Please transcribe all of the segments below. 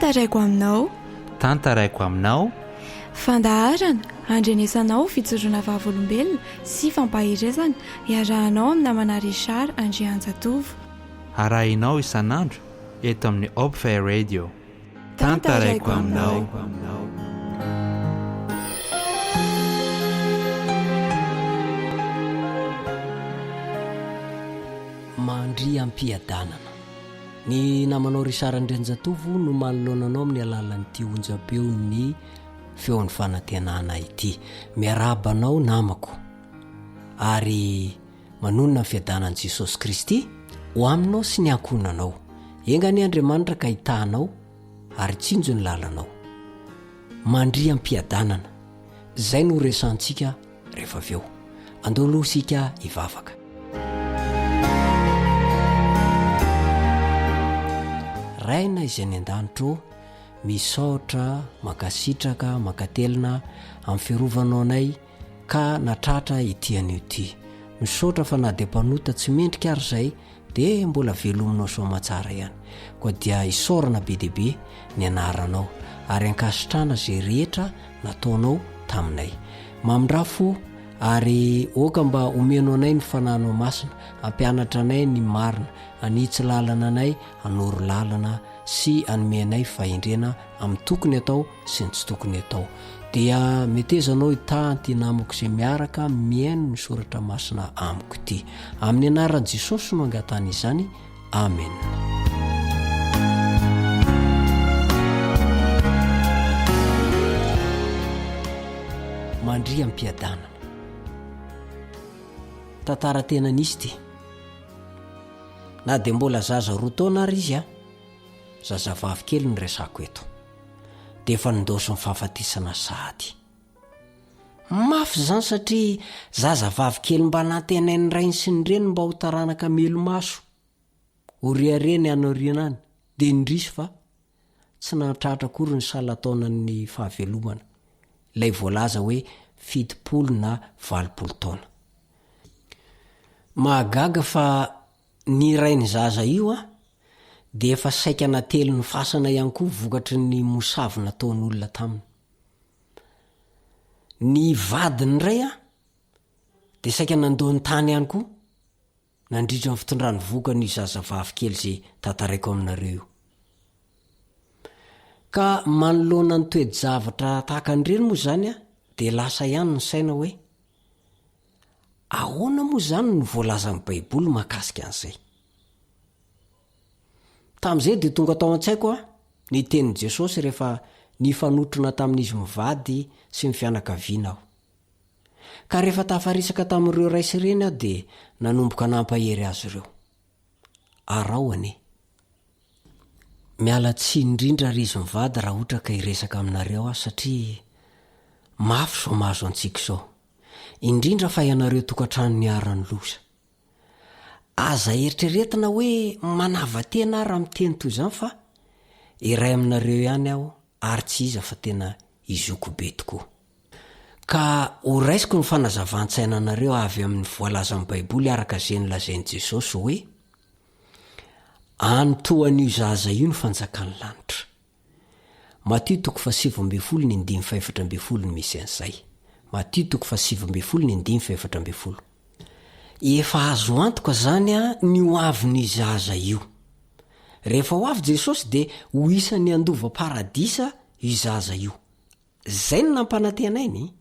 Tantaraiko aminao. Tantaraiko aminao. Fandaharana andrenesanao fijoroana vavolombelona sy fampaherezana iarahanao amin'ny namana Richard Andrianjatovo. Arahinao isan'andro eto amin'ny Hopefy Radio. Tantaraiko aminao. Mandria am-piadanana. Ny namanao Richard Andrianjatovo no manoloana anao amin'ny alalan'ity onjam-peon'ny Feon'ny Fanantenana ity. Miarahaba anao namako ary manonona ny fiadanan'i Jesosy Kristy ho aminao sy ny ankohonanao. Enga anie Andriamanitra ka hitaha anao ary hitsinjo ny lalanao. Mandria am-piadanana. Izay no resahantsika rehefa avy eo. Andao aloha isika hivavaka. Raina izay any an-danitra ô, misaotra, mankasitraka, mankatelina amin'ny fiarovanao anay ka natratra ity anio ity. Misaotra fa na dia mpanota tsy mendrika ary izay dia mbola velominao soamatsara ihany. Koa dia isaorana be dia be ny anaranao ary ankasitrahana izay rehetra nataonao taminay. Mamindrà fo ary oka mba omeno anay ny fananao masina, hampianatra anay ny marina, hanitsy lalana anay, hanoro lalana sy hanome anay fahendrena amin'ny tokony atao sy ny tsy tokony atao. Dia meteza anao hitaha an'ity namako izay miaraka mihaino ny soratra masina amiko ity. Amin'ny anaran'i Jesosy no angatahana izany. Amena. Mandria am-piadanana. Tantara tena nisy ity. Na dia mbola zaza roa taona ary izy a, zazavavy kely no resako eto, dia efa nindaosin'ny fahafatesana sahady. Mafy izany satria zazavavy kely mba nantenain'ny rainy sy ny reniny mba ho taranaka melo-maso, ho reharehany any aoriana any, dia indrisy fa tsy nahatratra akory ny salan-taonan'ny fahavelomana, ilay voalaza hoe 70 na 80 taona. Mahagaga fa ny rain'ny zaza io an, dia efa saika natelin'ny fasana ihany koa vokatry ny mosavy nataon'olona taminy. Ny vadiny indray an, dia saika nandoa ny tany ihany koa nandritra ny fitondrany vohoka an'io zazavavy kely izay tantaraiko aminareo io. Ka manoloana ny toe-javatra tahaka an'ireny moa izany an, dia lasa ihany ny saina hoe, ahoana moa izany no voalazan'ny Baiboly mahakasika an'izay? Tamin'izay dia tonga tao an-tsaiko aho ny tenin'i Jesosy rehefa nifanotrona tamin'izy mivady sy ny fianakaviana aho. Ka rehefa tafaresaka tamin'ireo ray sy reny aho dia nanomboka nampahery azy ireo. Araho anie. Miala tsiny indrindra ry izy mivady raha ohatra ka hiresaka aminareo aho satria mafy izao mahazo antsika izao. Indrindra fa ianareo tokantrano niharan'ny loza. Aza eritreretina hoe manava-tena aho raha miteny toy izany fa iray aminareo ihany aho ary tsy iza fa tena i Zoky be tokoa. Ka ho raisiko ny fanazavan-tsaina anareo avy amin'ny voalazan'ny Baiboly araka izay nolazain'i Jesosy hoe, Any toa an'io zaza io ny fanjakan'ny lanitra. Matio toko fahasivy ambinifolo ny andininy fahefatra ambinifolo no misy an'izay. Matio toko fahasivy ambinifolo ny andininy fahefatra ambinifolo. Efa azo antoka izany ny ho avin'io zaza io. Rehefa ho avy Jesosy dia ho isan'ny handova paradisa io zaza io. Izay no nampanantenainy.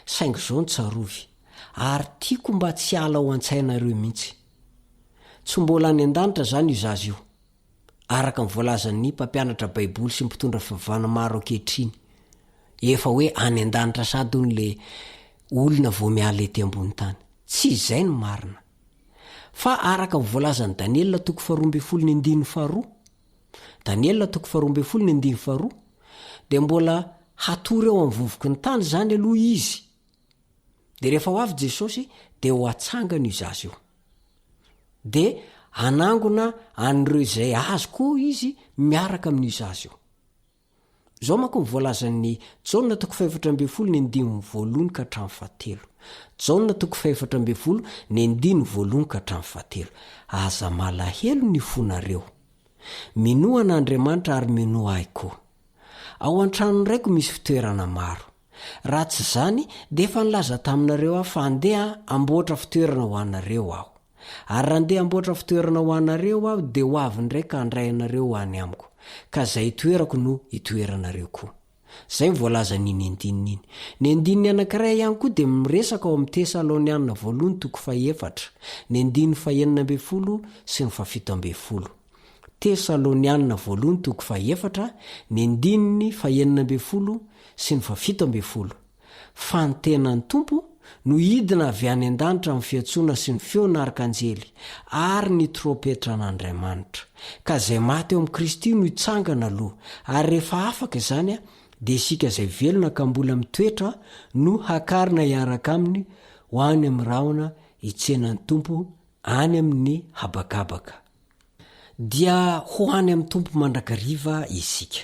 Saingy izao no tsarovy, ary tiako mba tsy hiala ao an-tsainareo mihitsy. Tsy mbola any an-danitra izany io zaza io. Araka ny voalazan'ny mpampianatra Baiboly sy mpitondra fivavahana maro ankehitriny, efa hoe any an-danitra sady hono le olona vao miala ety ambony tany. Tsy izay no marina. Fa araka ny voalazan'i Daniela toko faharoa ambinifolo ny andininy faharoa, Daniela toko faharoa ambinifolo ny andininy faharoa, dia mbola hatory eo amin'ny vovoky ny tany izany aloha izy. Dia rehefa ho avy Jesosy dia ho atsangana io zaza io. Dia hanangona an'ireo izay azy koa izy miaraka amin'io zaza io. Izao manko ny voalazan'ny Jaona toko fahefatra ambinifolo ny andininy voalohany ka hatramin'ny fahatelo. Jaona toko fahefatra ambinifolo ny andininy voalohany ka hatramin'ny fahatelo. Aza malahelo ny fonareo. Minoa an'Andriamanitra ary minoa Ahy koa. Ao an-tranon'ny Raiko misy fitoerana maro. Raha tsy izany, dia efa nilaza taminareo Aho fa handeha hamboatra fitoerana ho anareo Aho. Ary raha handeha hamboatra fitoerana ho anareo Aho, dia ho avy indray ka handray anareo ho any Amiko, ka izay itoerako no hitoeranareo koa. Izay no voalazan'iny andininy iny. Ny andininy anankiray ihany koa dia miresaka ao amin'ny Tesaloniana voalohany toko fahefatra, ny andininy fahenina ambinifolo sy ny fahafito ambinifolo. Tesaloniana voalohany toko fahefatra, ny andininy fahenina ambinifolo sy ny fahafito ambinifolo. Fa ny tenan'ny Tompo no hidina avy any an-danitra amin'ny fiantsoana sy ny feon'arkanjely ary ny trompetran'Andriamanitra. Ka izay maty ao amin'i Kristy no hitsangana aloha, ary rehefa afaka izany dia isika izay velona ka mbola mitoetra no hakarina hiaraka aminy ho any amin'ny rahona hitsena ny Tompo any amin'ny habakabaka. Dia ho any amin'ny Tompo mandrakariva isika.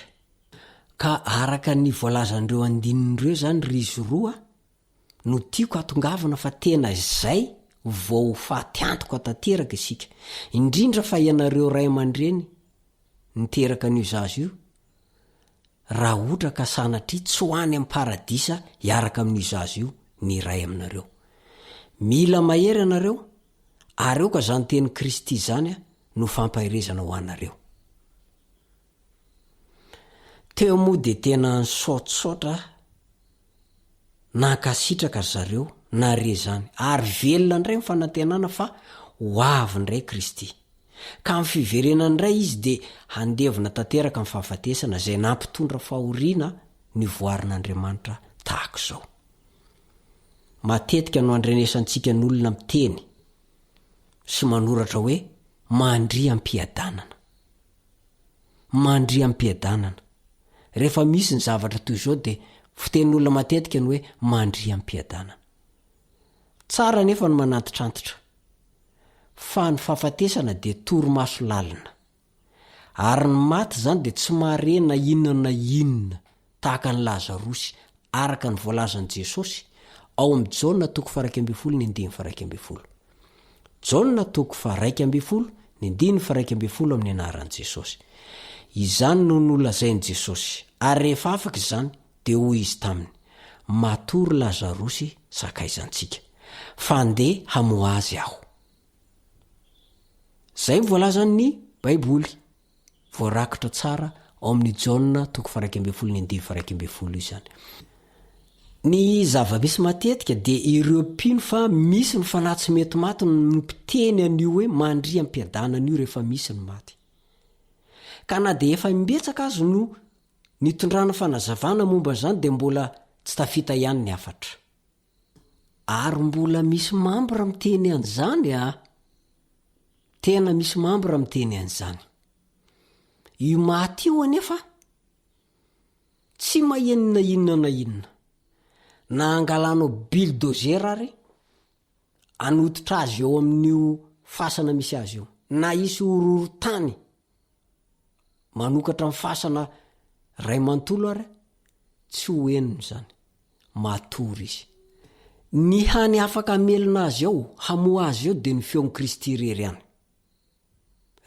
Ka araka ny voalazan'ireo andininy ireo izany ry izy roa no tiako hatongavana fa tena izay vao ho faty antoka tanteraka isika. Indrindra fa ianareo ray aman-dreny niteraka an'io zaza io, raha ohatra ka sanatria tsy ho any amin'ny paradisa hiaraka amin'io zaza io ny iray aminareo. Mila mahery ianareo ary aoka izany tenin'i Kristy izany no fampaherezana ho anareo. Teo moa dia tena nisaotisaotra nankasitraka ry zareo nahare izany, ary velona indray ny fanantenana fa ho avy indray Kristy. Ka amin'ny fiverenany indray Izy dia handevona tanteraka ny fahafatesana izay nampitondra fahoriana ny voarin'Andriamanitra tahaka izao. Matetika no andrenesantsika ny olona miteny sy manoratra hoe mandria am-piadanana. Mandria am-piadanana. Rehefa misy ny zavatra toy izao dia fitenin'olona matetika ny hoe mandria am-piadanana. Tsara anefa ny manantitrantitra fa ny fahafatesana dia torimaso lalina. Ary ny maty izany dia tsy mahare na inona na inona tahaka an'i Lazarosy araka ny voalazan'i Jesosy ao amin'ny Jaona toko faha-11 ny andininy faha-11. Jaona toko faha-11 ny andininy faha-11 amin'ny anaran'i Jesosy. Izany no nolazain'i Jesosy, ary rehefa afaka izany dia hoy Izy taminy, Matory Lazarosy sakaizantsika, fa andeha hamoha azy Aho. Izay no voalazan'ny Baiboly. Voarakitra tsara ao amin'ny Jaona toko faha-11 ny andininy faha-11 izany. Ny zava-misy matetika dia ireo mpino fa misy ny fanahy tsy mety maty no mpiteny an'io hoe mandria am-piadanana io rehefa misy ny maty. Ka na dia efa imbetsaka aza no nitondrana fanazavana momba izany dia mbola tsy tafita ihany ny hafatra. Ary mbola misy membre miteny an'izany a! Tena misy membre miteny an'izany. Io maty io anefa tsy maheno na inona na inona. Na angalanao bulldozer ary anototra azy eo amin'io fasana misy azy io. Na hisy horohorontany manokatra ny fasana ray manontolo ary tsy ho henony izany. Matory izy. Ny hany afaka hamelona azy ao, hamoha azy ao dia ny feon'i Kristy irery ihany.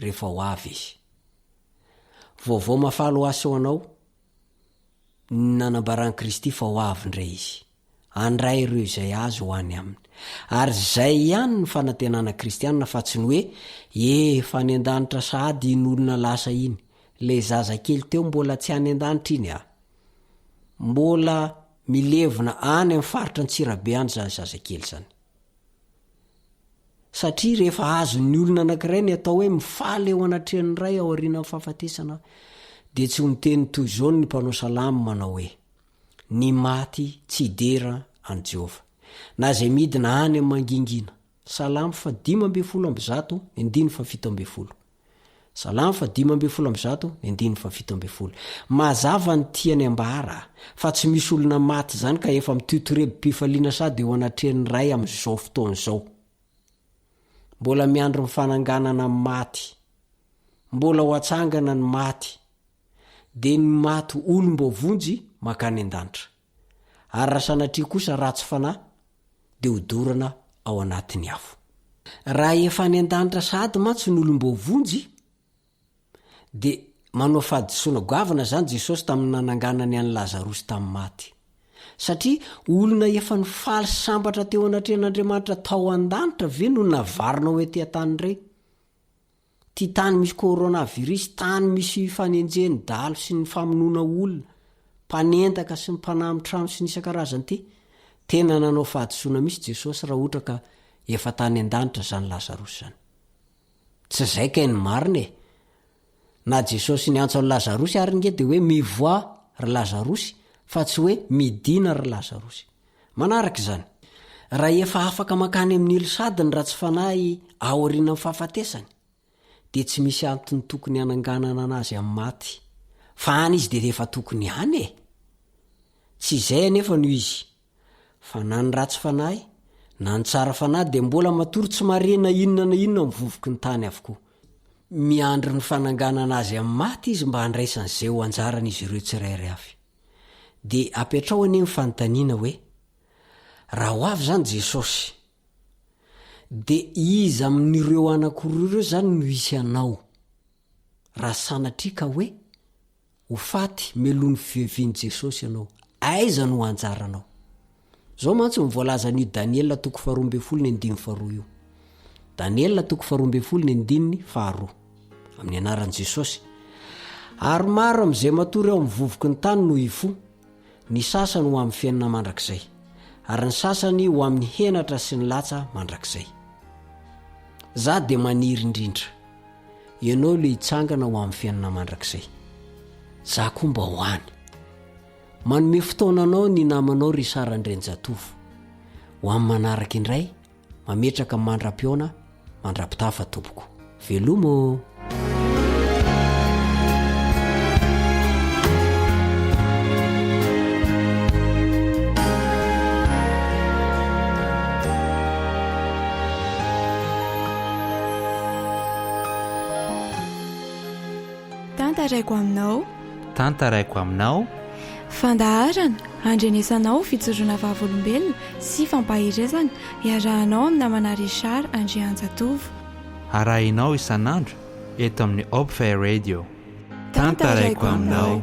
Rehefa ho avy Izy. Vaovao mahafaly ho ahy sy ho anao ny nanambaran'i Kristy fa ho avy indray Izy. Handray ireo izay Azy ho any Aminy. Ary izay ihany ny fanantenana kristianina fa tsy ny hoe, efa any an-danitra sahady iny olona lasa iny, ilay zazakely teo mbola tsy any an-danitra iny a! Mbola milevina any amin'ny faritra Antsirabe any izany zazakely izany. Satria rehefa azon'ny olona anankiray ny atao hoe mifaly eo anatrehan'ny Ray aorianan'ny fahafatesana dia tsy ho niteny toy izao ny mpanao salamo manao hoe, Ny maty tsy hidera an'i Jehovah, na izay midina any amin'ny mangingina. Salamo faha-115, andininy faha-17. Salamo faha-115, ny andininy faha-17. Mazava ny tiany ambara, fa tsy misy olona maty izany ka efa mitotorebim-pifaliana sady eo anatrehan'ny Ray amin'izao fotoana izao. Mbola miandry ny fananganana ny maty. Mbola ho atsangana ny maty. Dia ny maty olom-boavonjy mankany an-danitra. Ary raha sanatria kosa ratsy fanahy dia hodorana ao anatin'ny afo. Raha efa any an-danitra sahady mantsy ny olom-boavonjy, Dia manao fahadisoana goavana izany Jesosy tamin'ny nananganany an'i Lazarosy tamin'ny maty. Satria olona efa nifaly sambatra teo anatrehan'Andriamanitra tao an-danitra ve no navarina ho ety an-tany indray? Ty tany misy coronavirus, tany misy fanenjehan'ny dahalo sy ny famonoana olona, mpanendaka sy ny mpanamy trano sy ny isan-karazany ty, tena nanao fahadisoana mihitsy Jesosy raha ohatra ka efa tany an-danitra zany Lazarosy zany. Tsy zay kay ny marina e! Na Jesosy niantso an'i Lazarosy ary nge de hoe mivoaha ry Lazarosy fa tsy hoe midina ry Lazarosy. Manaraka izany, raha efa afaka mankany amin'ny ilo sady ny ratsy fanahy aorianan'ny fahafatesany, dia tsy misy antony tokony hananganana anazy amin'ny maty, fa any izy dia efa tokony any e! Tsy izay anefa no izy, fa na ny ratsy fanahy, na ny tsara fanahy dia mbola matory tsy mahare na inona na inona amin'ny vovoky ny tany avokoa. Miandry ny fananganana azy amin'ny maty izy mba handraisany izay ho anjaran'izy ireo tsirairay avy. Dia apetraho anie ny fanontaniana hoe, Raha ho avy izany Jesosy, dia iza amin'ireo anankiroa ireo izany no hisy anao? Raha sanatria ka hoe ho faty meloha ny fiavian'i Jesosy ianao, aiza no anjaranao? Izao mantsy no voalazan'io Daniela toko faharoa ambin'ny folo ny andininy faharoa io. Daniela toko faharoa ambin'ny folo ny andininy faharoa. Amin'ny anaran'i Jesosy. Ary maro amin'izay matory ao amin'ny vovoky ny tany no hifoha, ny sasany ho amin'ny fiainana mandrakizay, ary ny sasany ho amin'ny henatra sy ny latsa mandrakizay. Za dia maniry indrindra. Ianao le hitsangana ho amin'ny fiainana mandrakizay. Za koa mba ho any. Manome fotoana anao ny namanao ry Sarandrianjatovo. Ho amin'ny manaraka indray, mametraka mandra-pihaona, mandra-pitafa tompoko. Veloma ô! Tantaraiko aminao. Tantaraiko aminao. Fandaharana andrenesanao fijoroana vavolombelona sy fampaherezana iarahanao amin'ny namana Richard Andrianjatovo. Arahinao isan'andro eto amin'ny Hopefire Radio. Tantaraiko aminao.